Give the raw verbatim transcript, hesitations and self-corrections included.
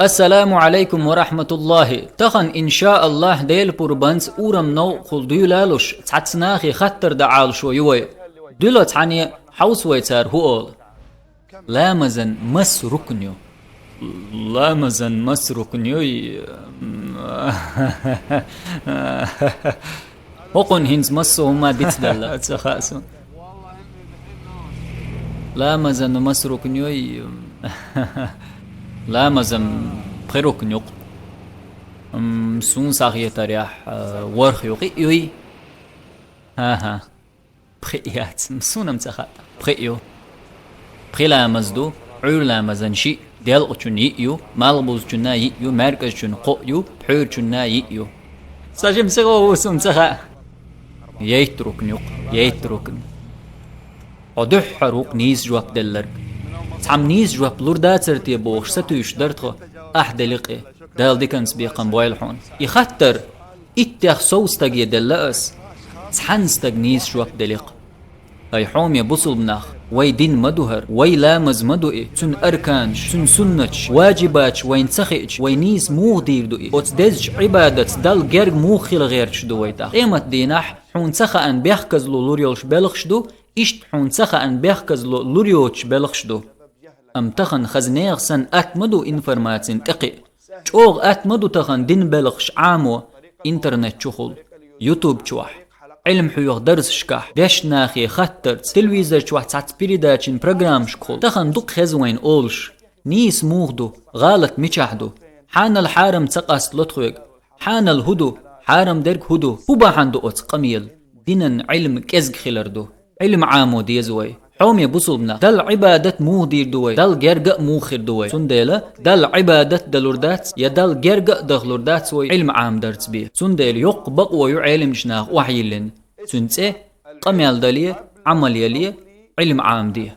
Ассаламу Ӏалайкум ва рахьматуллахӀи. Тахан, иншааллахӀ, Делан пурбанца урам новкъахула дуьйлалуш, цхьацца нахе хаттар дан Ӏалашо ю вай. Дуьла цхьанне, хьовса вай цара хӀу оал. Ламазан мас рукн ю? Ламазан мас рукн юй? ХӀокхунна хӀинца массо а хӀума дицделла. Ца хаьа суна. Ламазан мас рукн юй? Ламазан пхи рукн ю-кх. М, суна схьахетарехь, а, ворхӀ ю, кхиъ юй? ХӀа-хӀа. Пхиъ яц. Суна-м ца хаьа. Пхиъ ю. Пхи ламаз ду, Ӏуьйра ламазан шиъ, делкъачун йиъ ю, малхбузачунна йиъ ю, маьркӀазчун кхоъ ю, пхьуьйрачунна йиъ ю. Са жимма сиха ву, суна ца хаьа. Ятта рукн ю-кх, ятта рукн. Хьо дуьххьара ву-кх нийса жоп делларг. Цхьамма нийса жоп лур дацар те бохуш сатуьйсуш дара тхо, ахь делли къе. Дала диканца бекхам бойла хьуна. И хаттар иттех сов стаге делла ас, цхьанна стага нийса жоп делли-кх. Ай хьоме бусулба нах, вай дин ма ду хӀара, вай ламаз ма ду и, цуьнан арканаш, цуьнан суннаташ, ваджибаташ вайна ца хиъча, вай нийса муха дийр ду и? Оцу дезачу Ӏибадатца Далла герга муха хила гӀерташ ду вай тӀаккха? Къематдийнахь хьуна ца хаьан бехказло лур йолуш белхаш ду, иштта хьуна ца хаьан бехказло лур йоцуш белхаш ду. Амма тахана хаза нехан санна атта ма ду информацина тӀекхиа. ЧӀогӀа атта ма ду тахана динан белхаш Ӏамо интернет чухула, ютуб чохь, Ӏилма хьоьху дарсашкахь, дешна нахе хаттарца, телевизор чохь цхьацца передачийн программашкахула. Тахана дукха хеза вайна олуш: нийса муха ду, гӀалат мичахь ду, хьанал хьарам ца къастало тхоьга, хьанал хӀу ду, хьарам дерг хӀу ду, хӀу бахьана ду оцу къамел? Динан Ӏилма кӀезиг хилар ду. Ӏилма Ӏамо деза вай. Хьоме бусулба нах, Далла Ӏибадат муха дийр ду вай, Далла герга а муха хир ду вай? Цундела Далла Ӏибадат далур дац, я Далла герга а дахалур дац вай Ӏилма Ӏамадарца бен. Цундела йоккха бакъо ю Ӏелимчу наха охьайиллина. Цуьнан цӀе къамел дале, Ӏамал яле, Ӏилма Ӏамаде.